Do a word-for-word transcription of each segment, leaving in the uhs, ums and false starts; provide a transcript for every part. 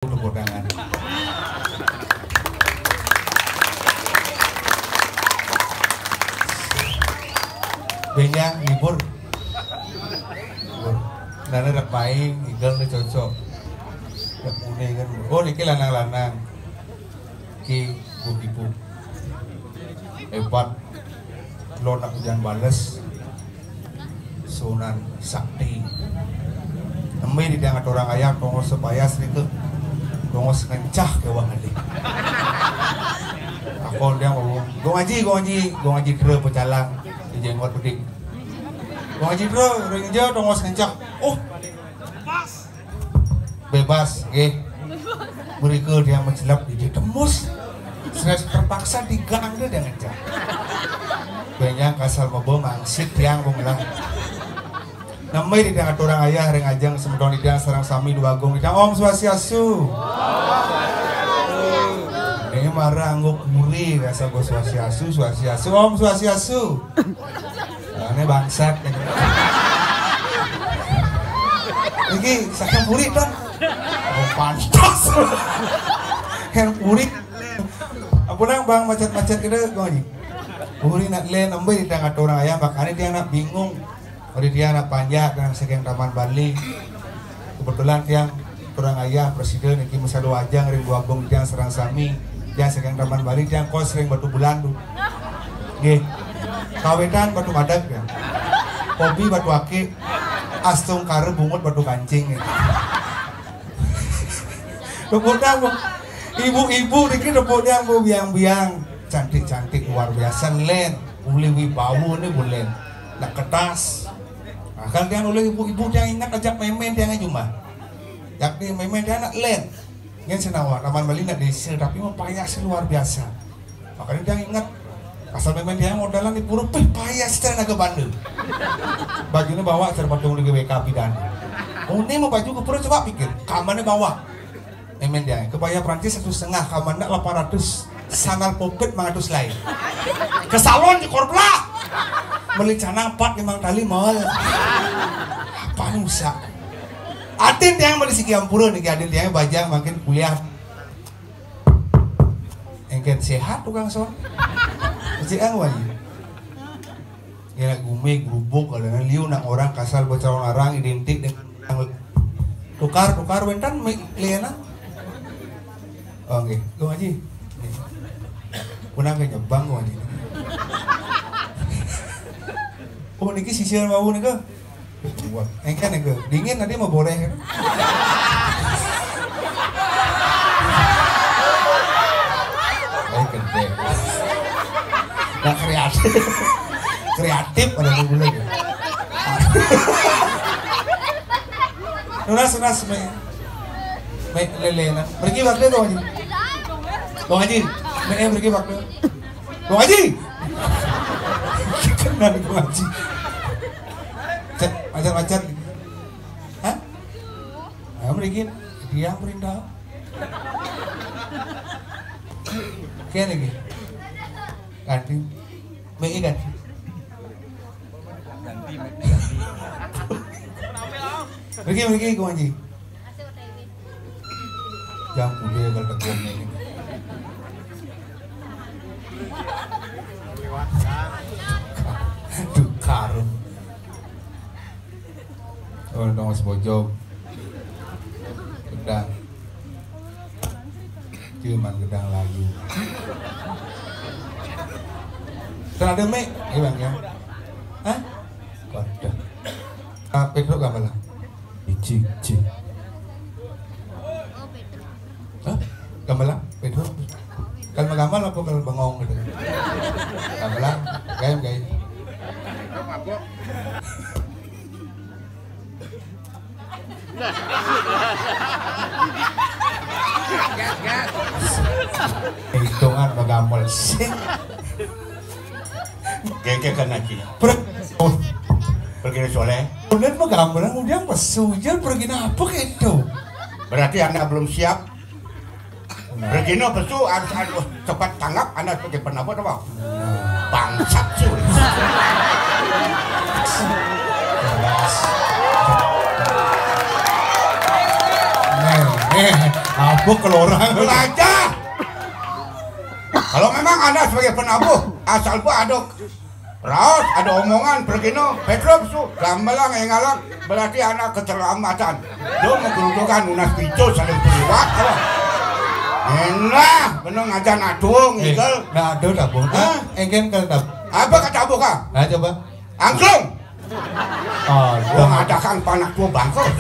Tepuk tangan. Bénjang ngibur. Ngibur. Nana rék main, igel né cocok. Rék muni kan. Oh, niki lanang-lanang. Ki ibu-ibu. Hébat. Lo nak hujan bales. Sunan Sakti. Nembé di tiang aturang ayah, tongos sepayas nika. Tongos ngencah ké wah ngalih. Aku dia ngomong, "Gong Aji, Gong Aji, Gong Aji Dra pecalang di jenggot bedik." "Gong Aji Dra, ring ja tongos ngencah." "Oh, bebas, nggih." Mrika dia mencelap di tembus. Stres terpaksa di gang dia, dia ngencah. Bénjang kasal meba mangsit tiang pemelah. Nembé di tiang aturang ayah ring ajeng semeton di tiang sareng sami Dwagung di tiang. Om Swastiastu. Ini marang nguk muri kasal bo Swastiastu, Swastiastu, Om Swastiastu. Ané bangsat. Iki saking puri, Ton. Oh, pantas. Yang puri. Apa nang Bang macet-macet kita, Bang Haji? Puri nak lén, nembé di tiang aturang ayah, makané tiang nak bingung. Ori tiang nak panjak nang saking Taman Bali. Kebetulan tiang aturang ayah presiden niki masadu ajeng ring Dwagung tiang sareng sami. Tiang saking Taman Bali, tiang kos ring Batubulan tu. Nggih. Kawitan Batu Madeg ya. Hobi batu akik. Astungkara bungut batu kancing ya. Tepuk tangan, Bu. Ibu-ibu niki tepuk tangan, Bu, biang-biang. Cantik-cantik luar biasa, lén. Uli wibawa né, Bu, lén. Nak kertas. Nah, kan tiang uli ibu-ibu tiang inget ajak mémén tiang jumah. Jak di mémén tiang nak lén. Ngen senawa, Taman Bali nak désa, tapi mapayas luar biasa. Makané tiang inget. Asal mémén tiang modalan di pura, pih, payas secara naga banda. Bajuné bawa secara patung di W K Bidana. Uné mau baju ke pura, coba pikir, kamarné bawa. Mémén tiang, kebaya Prancis satu setengah, kamarné lapan ratus, sandal popet lima ratus lain. Ke salon jekor belah. Beli canang empat limang tali mahal. Apa nih usah? Adin tiang beli siki ampura niki, adin tiang bajang makin kuliah. Engkén séhat tukang son. Cik ang wali. Ngira gumi grubuk, kadang liu nak orang kasal bocah orang identik dengan tukar, tukar wénten mi-, liana. Oh, nggih. Gong Aji. Nggih. Punang ke nyebang, Gong Aji. Oh, niki sisir wau nika. Wah, engkén nika. Dingin nanti mau boleh. Oh, gedé. Nah, kreatif. Kreatif pada gula ya. Nunas, nunas, mé. Mé, lélé, nah. Pergi waktu itu, Haji. Bang Haji, mé, eh, pergi waktu. Bang Haji. Kenal Bang Haji. Cek, macam-macam. Hah? Ayo, mriki tiang perintah. Kene iki. Ganti. Miki ganti. Mriki, mriki, Gung Aji. Jam kuliah kalau tekun ini. Duh, karung. Oh, dong, sebojog. Gedang. Cuman gedang layu. Terus ada mik, iya, Bang, ya? Hah? Waduh. Ah, Pedro gambar lah. Iji, iji. Hah? Gambar lah, Pedro. Kan menggambar apa kalau bengong gitu? Gambar lah, gaem, gaem. Hitungan magamel sing. Gege kena ki. Per-, oh. Pergi soleh. Udah magamel, udah pesu, udah pergi apa gitu? Berarti anak belum siap. Regina pesu harus, harus cepat tanggap, anak sebagai pendapat apa? Bangsat sih. Nih, nih. Apa kelorang? Belajar. Kalau memang Anda sebagai penabuh, asal Bu ada raos, ada omongan, pergino, Petrus su, gambalang, engalang, berarti Anda keterlambatan. Dia menggerudukan unas picu saling terliwat. Enak, bener ngajar atung, eh, igel. Nah, ada tak, Bu? Hah? Engken kalau tak. Apa kata Bu, Kang? Nah, coba. Angklung. Ada. Wong ada kang panak tua bangkrut.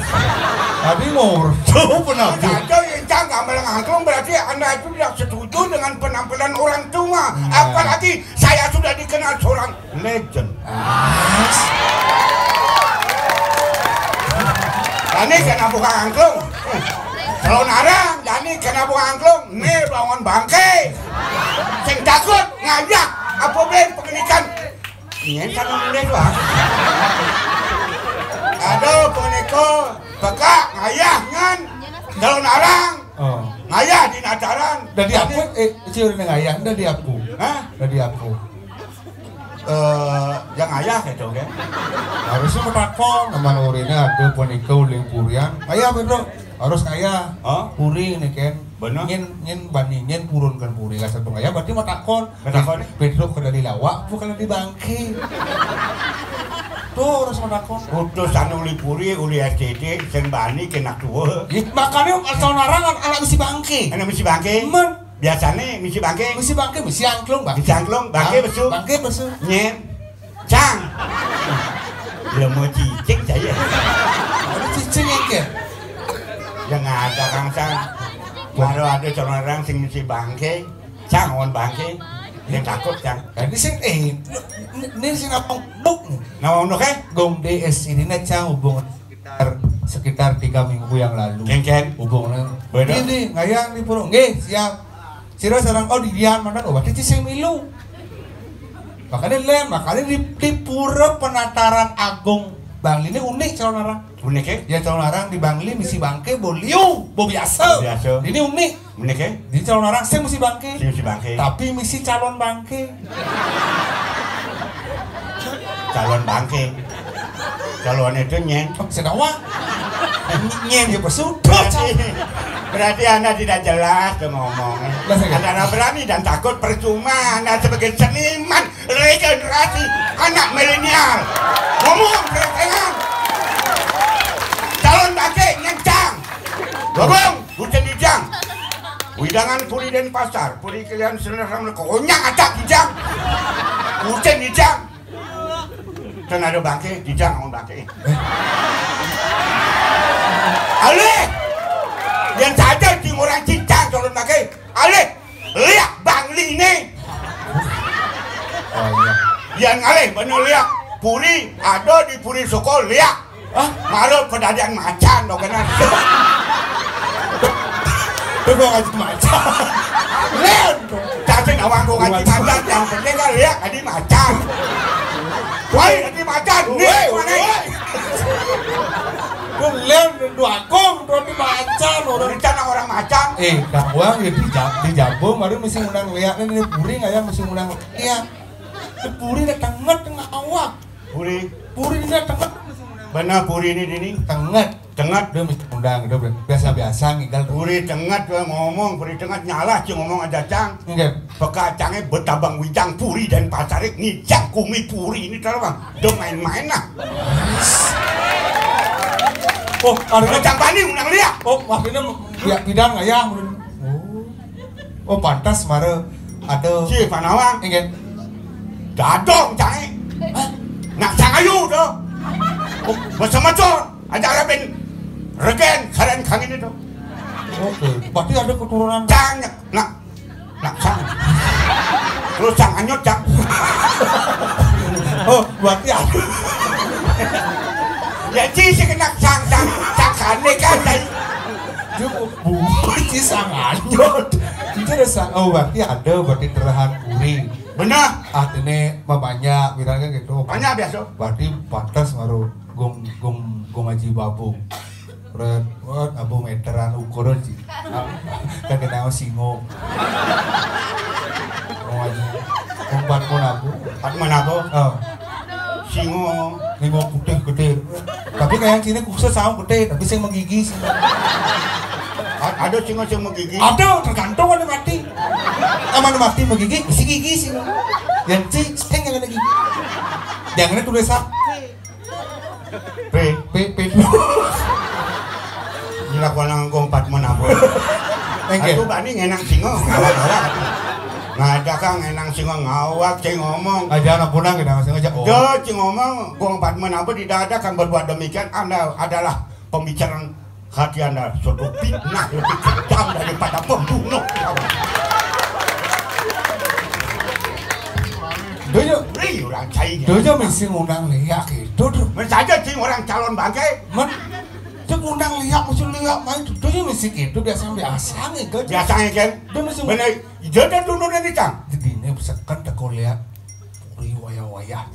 Tadi mau tuh pernah. Ada yang cang gambar angklung, berarti Anda itu tidak setuju dengan penampilan orang tua. Nah. Apalagi saya sudah dikenal seorang legend. Ah. Dani kena buka angklung. Calon arang, Dani kena buka angklung. Nih bangun bangke. Sing takut ngajak. Apa ben pendidikan? Nyen kan nulis, Bang. Aduh, puniko peka ngayah ngan. Daun arang. Oh. Ngayah di nataran. Dari apa? Eh, ciri ngayah dari apa? Hah? Dari apa? Eh, yang ayah itu, kan? Harusnya matakon, teman urine ada puniko uling purian. Ayah, Pedro. Harus kaya. Oh? Puri nih, kan? Bener. Nyen, nyen bani, nyen purun kan puri. Lah, satu kaya berarti matakon. Matakon. Petruk kada di lawak, bukan di bangke. Tuh, harus matakon. Utusan uli puri, uli S T D, sing bani kena tua. Ih, makanya asal narang anak misi bangke. Anak misi bangke? Men. Biasanya misi bangke. Misi bangke, misi angklung, bangke. Misi angklung, bangke besu. Bangke besu. Nyen. Cang. Lemo cicing saya. Ada cicing engke. Yang ada kang sang. Baru ada calon orang sing misi bangke. Cang, on bangke. Yang takut, Cang. Ini sing, eh, ini sing apa? Buk. Nama untuk, eh? Gong D S ini, nah, Cang, hubungan sekitar, sekitar tiga minggu yang lalu. Kengken. Hubungan. Beda. Ini, ngayang di purung. Nggih, siap. Sira sareng, oh, di dian mana, oh, berarti sing milu. Makanya lain, makanya di, di Pura Penataran Agung Bangli ini unik calon orang. Unik, ya? Ya, calon orang di Bangli misi bangke, bo liu, bo biasa. Biasa. Ini unik. Unik, ya? Jadi calon orang sing misi bangke. Sing misi bangke. Tapi misi calon bangke. Calon bangke. Calon itu nyen. Oh, sedawa. Nyen ya pesu. Berarti, berarti Anda tidak jelas tuh ngomongnya. Lah, saya Antara berani dan takut percuma Anda sebagai seniman regenerasi anak milenial. Ngomong berentengan. Calon bangke nyen cang. Gabung, bucin di jang. Widangan puri Denpasar, puri kalian sebenarnya konyak acak di jang. Bucin di jang. Kan ada bangke, di jang, ngomong bangke. Alih! Yang saja di orang cincang calon bangke. Alih! Liak Bangli ini. Oh, iya. Yang alih bener liak. Puri ada di Puri Soko liak. Hah? Mara pedadian macan dong kena. Tuh gua ngaji macan. Len. Tapi nawang gua ngaji macan, yang penting kan liak tadi macan. Woi, tadi macan. Nih, woi, mana? Woi. Tuh Len, dua kong, tuh di macan orang. Rencana orang macan. Eh, dah uang ya di, di Jabung, baru mesti undang liak nih, puri nggak ya mesti undang liak. Puri dah tengah tengah awak. Puri. Puri dah tengah. Benar puri ini dini. Tengah. Tengah. Dia mesti undang, dia biasa-biasa ngigal. Puri tengah, dia ngomong, puri tengah nyalah, cing ngomong aja cang. Enggak. Peka cangnya betabang wijang puri dan pacarik ngijang kumi puri ini tahu bang. Dia main-main lah. Oh, ada cang bani undang liak. Oh, maksudnya liak bidang ayah. Oh. Oh, pantas mara ada. Si Panawang. Inggih. Dadong cai. Hah? Nak sangayu tu. Oh, macam-macam. Ada Arabin regen karen kangin itu. Oke, berarti ada keturunan. Cang nak nak sang. Terus sang anyut cang. Oh, berarti ada. Ya ci si kena sang sang sang kane kan. Cukup bu, ci sang anyut. Itu ada sang, oh, berarti ada, berarti terahan puri. Benar. Artinya memanjak, bilangnya gitu. Banyak biasa. Berarti pantas baru gong gong gong aji babu. Red, red, abu meteran ukuran sih. Kan kena singo. Gong aji. Empat pun aku. Empat mana aku? Oh. Singo. Singo putih gede. Tapi kayak yang sini khusus sama gede, tapi saya menggigis. At, Ada singa sing magigi. Ada, tergantung ada mati. Aman mati magigi, isi gigi singa. Yang si sting yang ada gigi. Jangan tulis ah. P. P, P. Gila, kau nanggung empat menabur. Enggak. Aku bani ngenang singa, ngawak-ngawak. Nggak ada kang ngenang singa ngawak, cing ngomong. Aja anak punang kita masih ngajak. Oh. Yo, cing ngomong, gua empat menabur tidak ada kang berbuat demikian. Anda adalah pembicaraan hati Anda suatu fitnah lebih kejam daripada pembunuh. Dojo, Ri, orang cai. Dojo mesti ngundang Lia gitu, Dru. Men saja cing orang calon bangke. Men, cek ngundang Lia, mesti Lia main. Dojo mesti gitu, biasa-biasa gitu. Biasa kan? Dia mesti bener, dia dan dulu ini, Cang. Jadi ini sekan teko Lia. Puri wayah-wayah.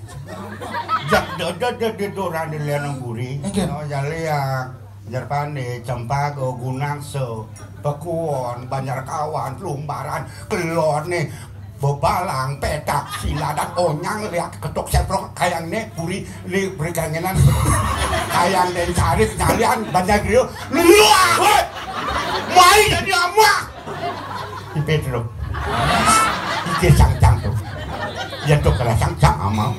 Jak dada dada orang di Lianang Puri. Oke. Oh, ya Lia. Jerpane, Cempaka, Gunaksa, Pekuon, Banjarkawan, Lumbaran, Kelone, Bebalang, Petak, Siladan, Onyang, Liak, Ketok, Seprok, Kayang ne, Puri, li, Berikangenan, Kayang den Carik, Nyalian, Banjar Griyo, Luah, woi! Mai jadi amah! Di Pedro. Ije sang-sang tuh. Ya tuh kena sang-sang amal.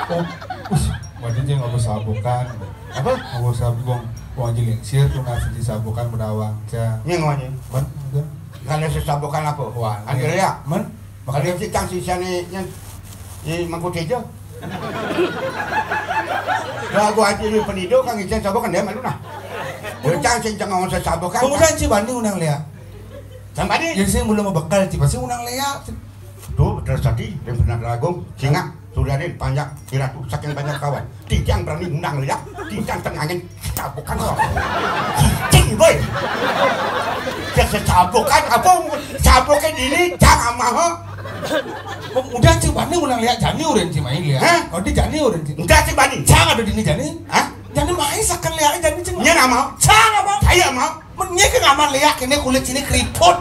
Oh, us, waduh, dia nggak bersabukan. Apa? Nggak bersabukan. Wong aja lingsir tuh nggak senti sabukan bedawang. Cang. Ini ngomongnya. Men, udah. Kalau sesabukan apa? Wah, Andel ya? Men? Kalau si Cang sisa nih, yang, ini mangkuk hijau. Lah, gua aja lu penido, Kang Ijen, sabukan dia malu nah. Gua Cang sing jangan ngomong sesabukan. Kemudian si Bani undang Lia. Cang Bani? Jadi saya belum bekal, si pasti undang Lia. Tuh, terus tadi, dia pernah lagu, singa, sudah nih, panjang, iratu, saking banyak kawan. Tijang berani ngundang Lia, tijang tengangin, sabukan loh. Cicing, boy. Dia sesabukan, apa, sabuknya dini, Cang ama, ho? Udah, si Bani undang Lia, jani urin si main Lia. Hah? Oh, dia jani urin si. Udah, si Bani. Cang ada dini jani. Hah? Jani main, sakan Lia, jani cing. Nya nama? Cang apa? Saya mau. Men nya ke ngaman Lia, kene kulit sini keriput.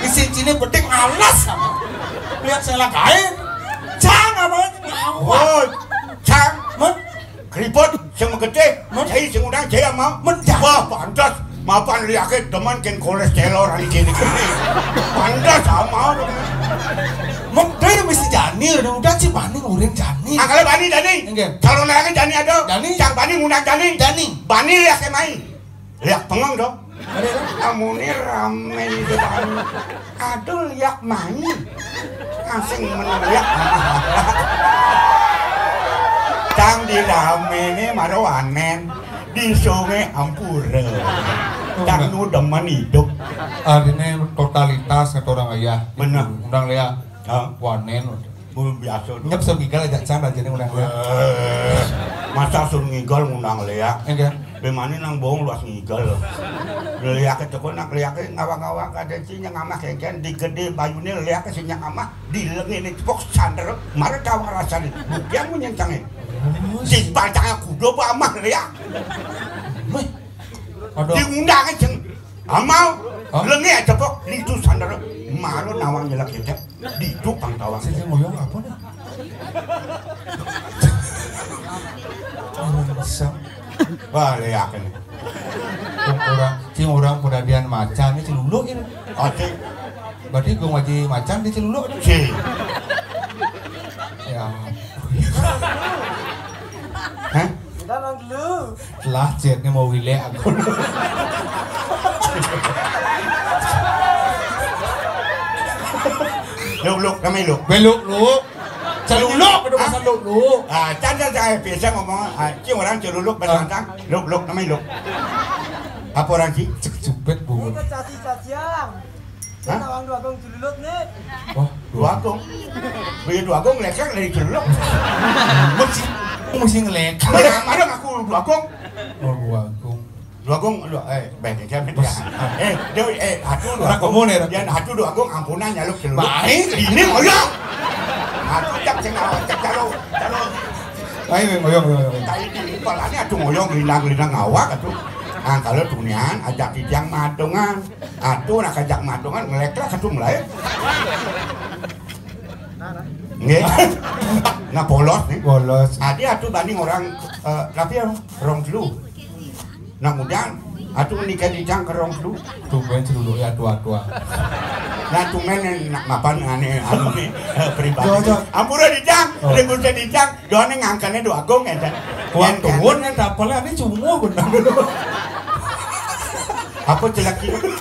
Isi sini betik ngalas sama. Lihat saya lagain. Cang apa? Ngawak. Oh, Cang. Men? Keriput, sing gede. Men? Saya sing undang, saya mau. Men, Cang. Wah, pantas. Mapan Liake demen ken kolesterol hari kene-kene. Pantas sama. Men, dia mesti jani, udah, udah si Bani ngurin jani. Ah, kalau Bani jani. Enggak. Calon lagi jani ada. Jani. Cang Bani ngundang jani. Jani. Bani Liake main. Liak pengong dong. Ada, ada. Amune rame di depan. Aduh, Liak main. Asing meneriak. Cang di rame ini maro wanen. Di sungai Ampura. Cang nu demen hidup. Artinya totalitas kata orang ayah. Bener. Undang Lia. Hah? Wanen. Mun biasa. Nyep sing ngigal aja Cang aja nih udah. Eh, masa sun ngigal ngundang Lia. Enggak. Bemani nang bohong luas ngigal. Liake teko nak Liake ngawang-ngawang kada sing nyang amah kengken di gede bayune Liake sing nyang amah di lengene cepok sander mara tawang rasane. Bukian mun nyang Cange. Sing pancang kudo ba amah Lia. Wih. Aduh. Diundang sing amal. Hah? Lenge cepok nitu sander mara nawang nyelak kecek. Ditu pang tawang. Sing ngoyong apa nih? Orang besar. Wah, Liake nih. Orang, cing orang peradian macan ini celuluk ini. Oh, cing. Berarti gue ngaji macan di celuluk nih. Cing. Ya. Hah? Kita nang dulu. Lah, cetnya mau wile aku. Luk, luk, namanya luk. Beluk, luk. Celuluk, udah pasal luk, luk. Ah, canda saya biasa ngomong, ah, ci orang celuluk, ah, berantang, luk, luk, namanya luk. Apa orang ci? Cek cupet, Bu. Ini kan caci-cacian. Hah? Kita orang dua gong celuluk nih. Wah, dua gong. Iya, dua gong lekek dari celuluk. Mesti, mesti ngelek. Mana, mana aku dua gong? Oh, dua gong. Dua gong, dua, eh, baik, ya, ya. Eh, dia, eh, atuh dua gong. Orang komo nih, orang. Dia atuh dua gong, ampunan, nyaluk celuluk. Baik. Ini ngoyong. Atuh, cak, cak, cak, cak, cak. Ayo, ngoyong, ngoyong, ngoyong. Tadi di kepalanya atuh ngoyong, gelindang-gelindang ngawak atuh. Nah, kalau tunian, ajak titiang madongan. Atuh, nak ajak madongan, ngelek lah, atuh mulai. Nggih. Nah, polos nih. Polos. Adi atuh banding orang, eh, tapi yang rong kilo. Nah, kemudian Atuh menikah dijang kerong dulu. Tumben celuluk ya tua-tua. Nah, tumben nak mapan ane anu nih, eh, pribadi. Coba, coba. Ampura dijang, oh. Renggut dijang, doane ngangkane do agung ya, dan. Kuat tuun ya, tapalnya ini cunguh bener. Apa celak ini?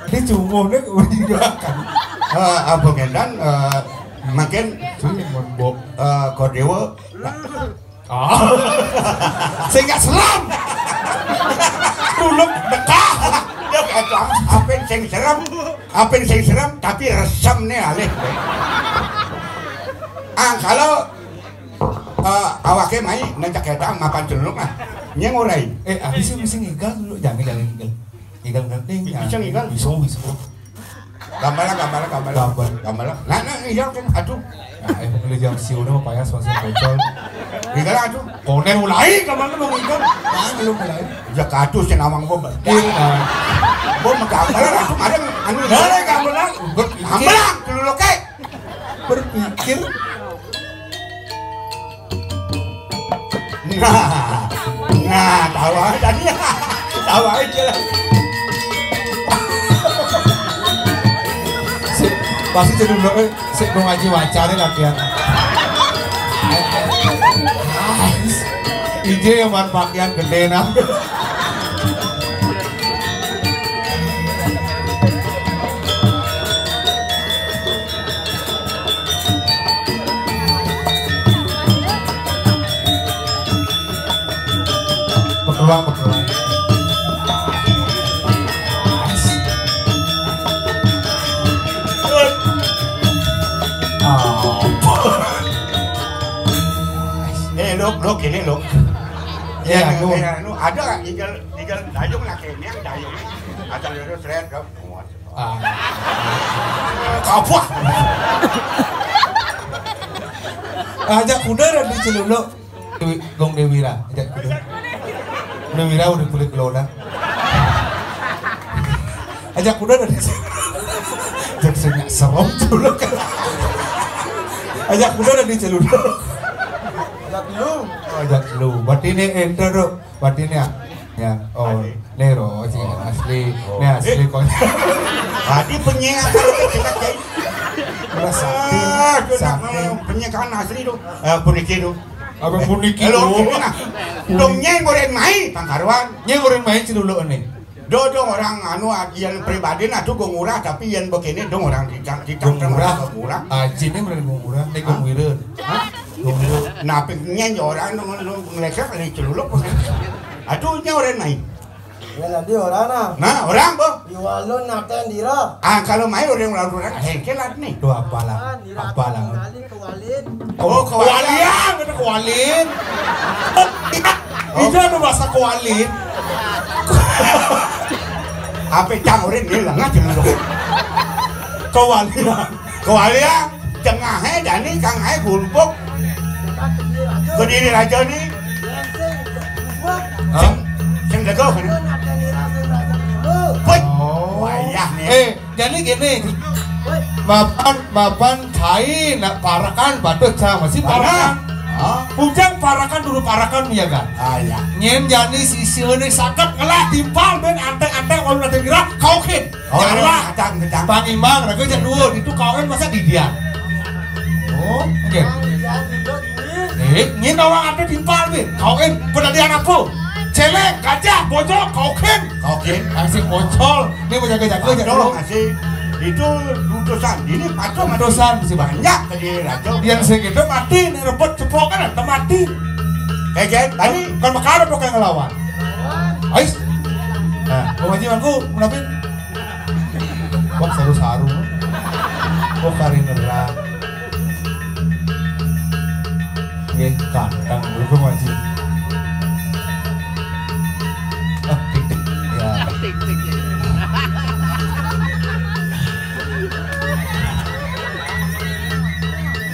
Ini cunguh nih, udah didoakan. Eh, apa ngendan, eh, makin, eh, Kodewa. Oh. Sing gak serem. Tulung dekah. Apa sing serem? Apa sing serem? Tapi resem nih alih. Ah, kalau, eh, awake mai ngajak kita makan celuluk lah. Nyeng orai. Eh, habis sih mesti ngigal dulu, jangan, jangan ngigal. Ngigal ngerti. Bisa ngigal? Bisa, bisa. Gambaran, gambaran, gambaran. Gambar. Gambaran. Nah, nah, iya kan, aduh. Nah, eh, mulai jam siu nama payas masih bocor. Ngigal aduh. Konen mulai, gambaran mau ngigal. Nah, belum mulai. Ya katu si nawang gua berarti. Iya, nah. Gua mau gambaran, aduh, ada anu. Nah, gambaran. Gambaran, dulu lo kayak. Berpikir. Nah, nah, tawa tadi. Tawa aja lah. Si, pasti jadi dulu, eh, si mau ngaji wacane latihan. Ije yang man pakaian gede nah. Bekeluang, bekeluang. Eh, lo, lo gini lo. Ya, ya, anu. Ya, anu, ada nggak tinggal, tinggal dayung lah kayaknya, dayung. Asal itu seret, dong. Ah. Kabah. Ajak kuda dan diceluluk. Dewi, Gong Dewira, ajak kuda. Dewira udah kulit gelodang. Ajak kuda dan diceluluk. Ajak senyap serem celuluk. Ajak kuda dan diceluluk. Ajak lu. Oh, ajak lu. Berarti ini ente, Bro. Batinnya. Ya, oh, asli. Nero sih, oh, asli. Oh. Ini asli. Eh, kok. Tadi penyiar kan kita jadi. Merasa sakti. Ah, sakti. Penyiar kan asli tuh. Eh, puniki tuh. Apa puniki tuh? Dong nyeng goreng mai, Pangkaruan. Nyeng goreng mai celuluk nih. Do, dong orang anu, yang pribadi nah tuh gue ngurah, tapi yang begini dong orang tidak, tidak. Gue ngurah. Gue ngurah. Aji nih mereka gue ngurah, nih gue ngurah. Hah? Nah, pengen orang nong nong ngelesep ini celuluk. Aduh, nya orang naik. Ya nanti orang nah. Nah, orang boh. Iwalun naten dira. Ah, kalau main orang orang orang hengkelat nih. Tuh apalah, apalah. Kewalin, kewalin. Oh, kewalian, kata kewalin. Itu ada bahasa kewalin. Apa cang orang ini lah nggak celuluk. Kewalian. Kewalian, cengahe jani kang ae gulpuk. Kediri raja ni. Hah? Sing, sing jago kan? Woi, oh. Wayah ni. Eh, jadi gini. Mapan, mapan cai nak parakan batuk cang masih parakan. Hah? Ujang parakan dulu parakan ya kan? Ah, ya. Nyen jani sisi ini sakat ngelah timpal ben antek-antek kalau nanti kira kau kin. Oh, jalan. Kacang, kacang. Bang Imang, raga jak dua, itu kawin masa di dia. Oh, oke. Eh, ini orang ada timpal nih. Kawin, penadian apa? Celeng, gajah, bojong, kawin. Kawin. Masih bocor. Ini mau jaga-jaga jak dua. Masih itu utusan. Ini patung masih utusan masih banyak tadi raja. Yang segitu mati, ini rebut cepok kan, mati. Kayak tadi. Kan makanya pokoknya ngelawan. Ais. Nah, Bang Haji Mangku, kenapa? Wah, saru-saru. Wah, kari nerang. Nggih, ganteng dulu, Bang Haji. Ah, titik. Ya.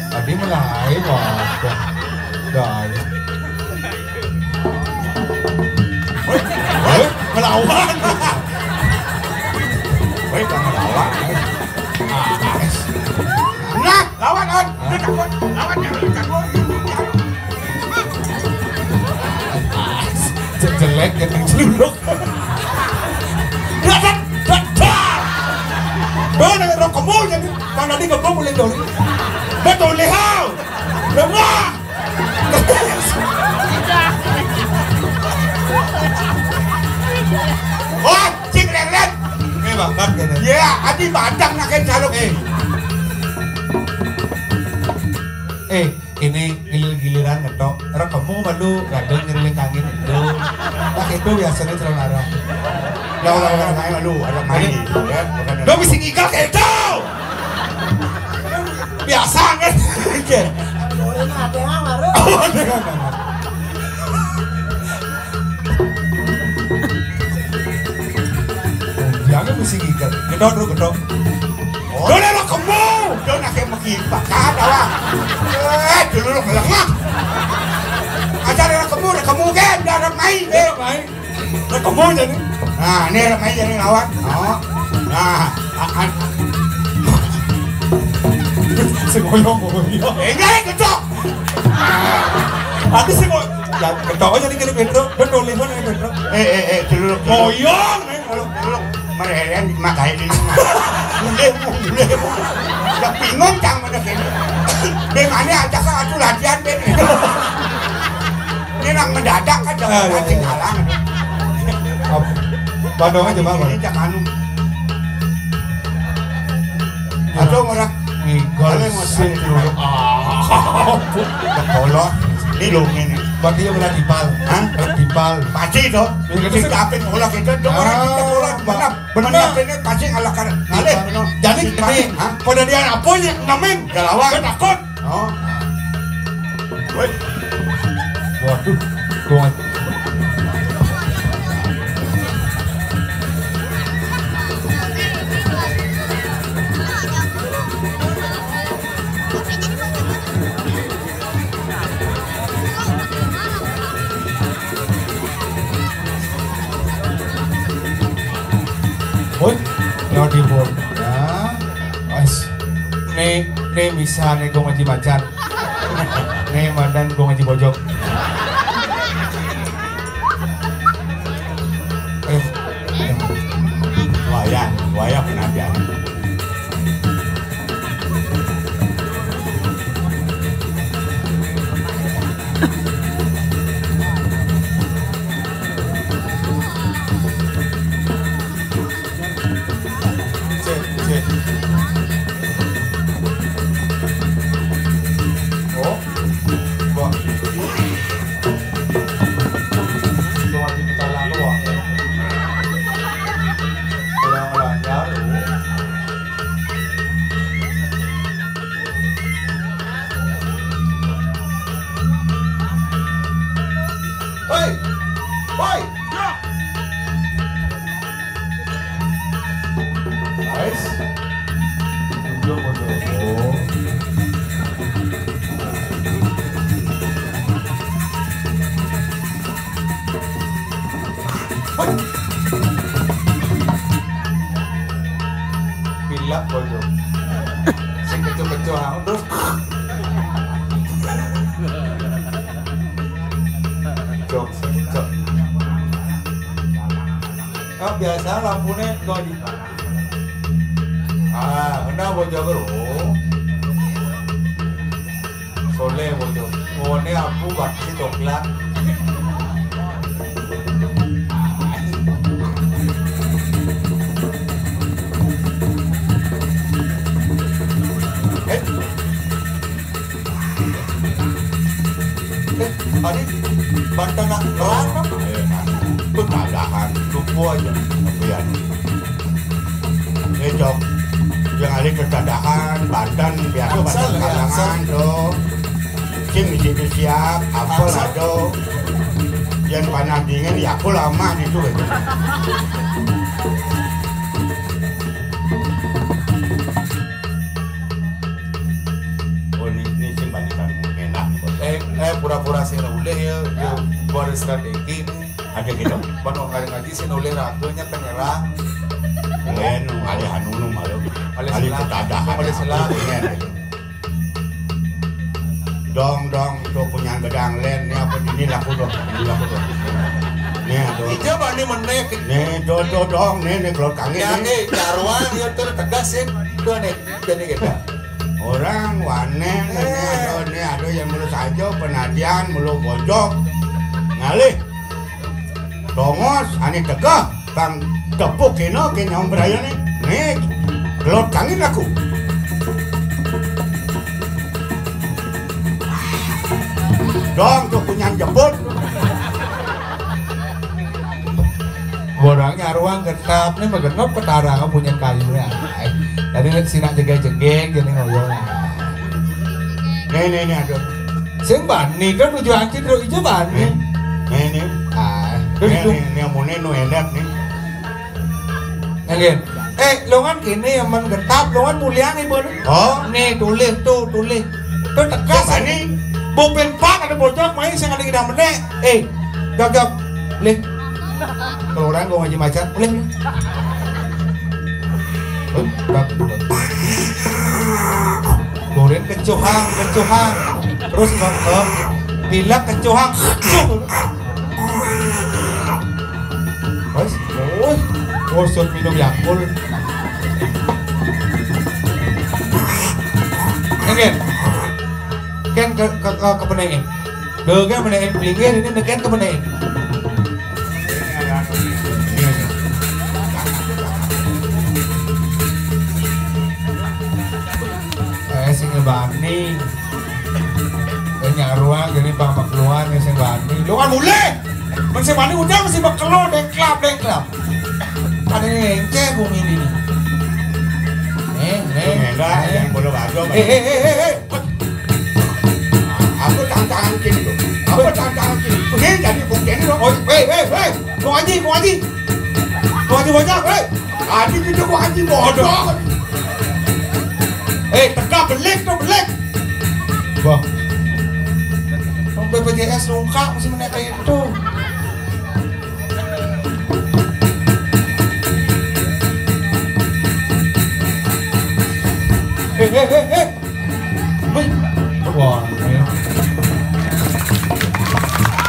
Tadi mulai, waduh. Dah. Woi, woi, ngelawan. Woi, kan ngelawan. Ah, nah, lawan, on. Lu takut. Lawan, jangan lu takut. Cek jelek, cek celuluk. Kan tadi kebong boleh dong. Betul lihat. Lemah. Wah, cing lelet. Eh, bakat kene. Ya, adi badak nak kayak calok. Eh. Eh, ini gilir-giliran ngetok. Rekemu malu, kadang ngeriling kangin itu. Nah, itu biasanya celana arah. Ya, orang-orang main malu, ada main. Jadi, ya, bukan ada. Lo bisa ngigal kayak itu. Biasa kan? Iya. Boleh mah ada yang baru. Oh, ada yang baru. Jangan mesti gigat. Gedok dulu, gedok. Oh. Udah lo kemu. Udah nak kayak menghimpah. Kada lah. Eh, dulu lo melengah. Aja ada kemu, ada kemu kan, udah ada main. Udah ada main. Ada kemu jadi. Nah, ini ada main jadi lawan. Oh. Nah, akan. Segoyong, goyong. Eh, enggak, gedok. Aku sih mau, ya, gedok aja nih, kena Pedro. Betul nih, mana Pedro? Eh, eh, eh, dulu. Goyong, eh. Kalau, kalau mereren di makai di rumah. Boleh, boleh. Ya bingung cang mana kene. Bemane aja kan aku latihan ben. Ini nang mendadak kan jangan Ah, iya, iya. Halang. Apa? Bandung aja, Bang. Ini cak anu. Atau orang Ngigal. Ada yang mau sih dulu. Ah. Ya, tolong. Ini lo ini. Berarti yang kena timpal. Hah? Kena timpal. Pasti dong. Ini kan sing kapin olah kita dong. Orang kita olah. Benar. Benar. Benar. Ini pasti ngalah kan. Ngalih. Jadi ini, hah? Pada dia apa yang namin? Galawang. Kan takut. Oh. Woi. Waduh. Gua Woi, yang di Borda. Wes. Nih, nih bisa nih gua ngaji macan. Nih mandan gua ngaji bojok. Eh, wayah, wayah penantian. Cek, cek. Oh, wah. Cuma di kita lalu, wah. Ulang-ulang jauh. Hei! Hei! Guys, tunjuk foto. Pilak bojong. Sing kecoh-kecoh, ah, terus. Cok, cok. Ah, biasa lampunya kau di. Ah, kena bojong, bro. Soleh bojong. Ngone aku bakti coklat. Eh. Eh, tadi banten nak terang, no? Eh, nah. Itu tadahan. Lupa aja. Tapi ya. Eh, Cok, yang ada ketadahan, Banten, biasa Banten ya, kalangan, tuh. Sing di situ siap, apa lah, tuh. Yang panas dingin, ya aku lama di situ, gitu. Oh, ini, ini sing banyak kan enak. Eh, eh, pura-pura sing ulih ya, ya, baris kan dikit. Ada gitu. Bang, ngaji sing ulih ratunya penyerang. Lain, alih anu nu malu. Alih sila. Alih sila. Iya, gitu. Dong, dong, tuh punya gedang len, ini apa ini laku tuh, ini laku tuh. Nih, tuh. Ija bani menek. Nih, tuh, tuh, dong, nih, nih, keluar kangin. Ya, nih, jarwan, ya, tuh, tegas, ya. Tuh nih, jadi kita. Orang waneng, ini ada, ini ada yang mulu saja, penadian, mulu bojok, ngalih, dongos, ane tegah, kang tepuk kena ke nyawa beraya nih. Nih, kelot kangin aku. Dong, tuh kunyan jebut. Borangnya ruang getap nih, magenop ketarang punya kayu ya. Tadi lihat sinak jegeg-jegeg jadi ngoyong. Nih, nih, nih, aduh. Sing bani kan tujuh anci terus ijo bani. Nih, nih, nih. Ah, terus nih, itu nih, nih, mune nu enak nih. Nggih. Eh, longan kene yang men getap, longan mulia nih, Bun. Oh. Nih, tulis tuh, tulis. Tuh tegas. Sing bani. Bupin Pak ada bocok main sing ada kita menek. Eh, gagap. Lih. Kalau orang gua ngaji macan, lih. Goren kecuhang, kecuhang. Terus, eh, eh, pilek kecuhang. Cuh. Wes, wes. Usut minum Yakult. Ken, ken. Ken ke, ke, ke, ke penein. Lho, ken penein pelinggih, ini ken ke penein. Eh, sing ngebani. Eh, nyaruang, jadi bapak keluar, nih, sing bani. Lu kan mulai. Men sing bani udah, mesti bakelo, dengklap, dengklap. Ada nih, enceh bumi ini. Nih, nih. Enggak, nih. Yang bola bajo, Bang. Eh, eh, eh, eh, eh. Apa tantangan kini, lo? Apa tantangan kini? Ini jadi bukti ini, lo. Oh, eh, eh, eh. Mau ngaji, mau ngaji. Mau ngaji, mau ngaji, eh. Tadi kita mau ngaji, bodoh. Eh, tegak, belik tuh, belik. Wah. Wong B P J S lungkak mesti menek kayak itu. Eh, eh, eh, eh. Wih. Wah, ya.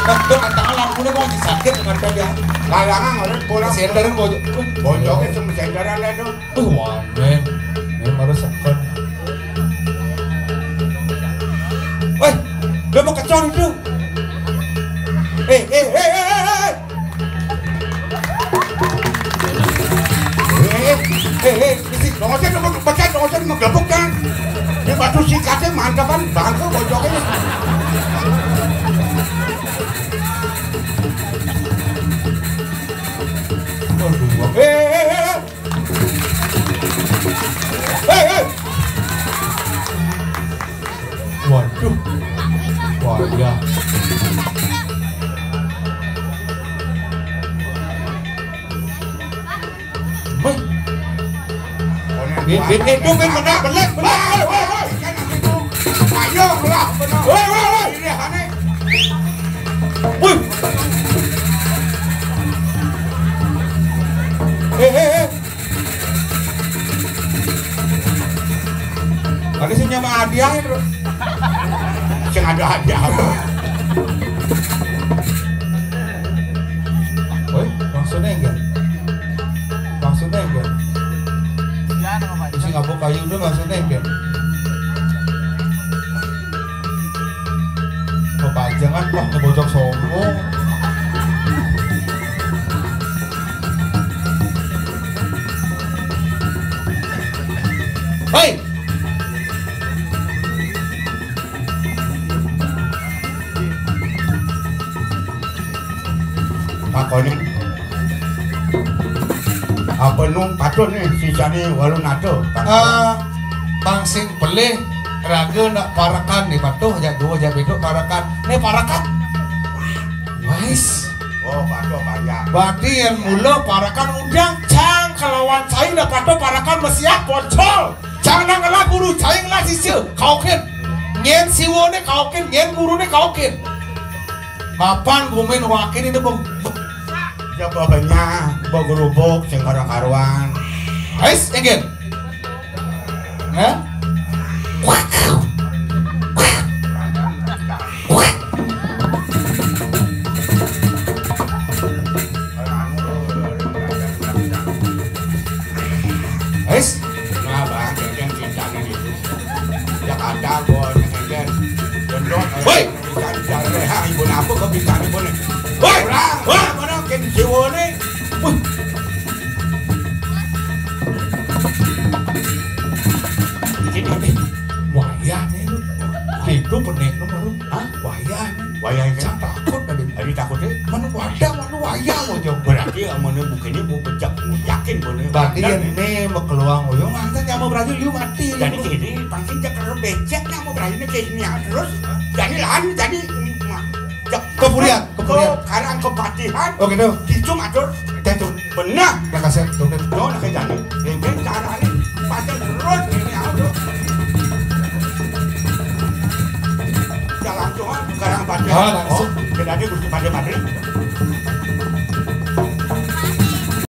Kan tuh kata alam, udah mau disakit, kan, ya. Layangan, orang bola. Senderan, bojok. Bojoknya cuma senderan lah, tuh. Wih, wah, men. Men harus seken. Weh, dia mau kecor itu. Eh, eh, eh, eh, eh, eh. Eh, eh, eh, isi, nongosnya, nongos, pecah, nongosnya, nongos gebuk, kan? Dia batu sikatnya, mantapan, bangku, bojoknya. Aduh, eh, eh, eh, eh. Hei, hei. Waduh. Wah, iya. Wih. Bin, bin, itu, bin, benar, benar, benar. Woi, woi, woi. Ayo, lah, benar. Woi, woi, woi. Ini aneh. Wih. Eh, eh, eh. Ada sih nyama hadiah itu. Sing ada hadiah. Woi, maksudnya enggak? Maksudnya enggak? Isi ngabuk kayu itu maksudnya enggak? Kepanjangan, wah, ngebocok sombong. Hei! Takoni. Apa nu patut nih sisane walu nado? Ah, pang sing pelih raga nak parekan nih patuh, jak dua, jak beduk parekan. Nih parekan. Wais. Oh, patuh panjang. Berarti yang mula parekan undang cang kelawan saya nak patuh parekan mesiak poncol. Cang nang ngelah guru, cang ngelah sisya. Kaukin. Nyen siwane kaukin, nyen gurune kaukin. Mapan gumin wakin ini, Bung. Coba banyak, bawa gerubuk, sing karuan-karuan. Ais, enggen. Hah? Ais? Nah, Boleh. Wih. Ini nih. Wayah nih lu. Itu pening lu, Maru. Hah? Wayah. Wayah ini. Jangan takut tadi. Tadi takutnya? Mana wadah, mana wayah, mau jawab. Berarti amun bukannya mau pecah, yakin boleh. Berarti ya ini mau keluar uyung, nanti nyamuk berarti liu mati. Jadi ini pasti cak kalau becek nyamuk berarti ini kayak ini ya. Terus jadi lahan, jadi Kepurian, kepurian. Karang kepatihan. Oh gitu. Dicung atur. Tentu. Benar. Nah, kasih tuh. Yo, nak jadi. Ini caranya pakai terus ini, aduh. Jalan cuma karang patihan. Ah, langsung. Oh, jadi Gusti Padé Madé.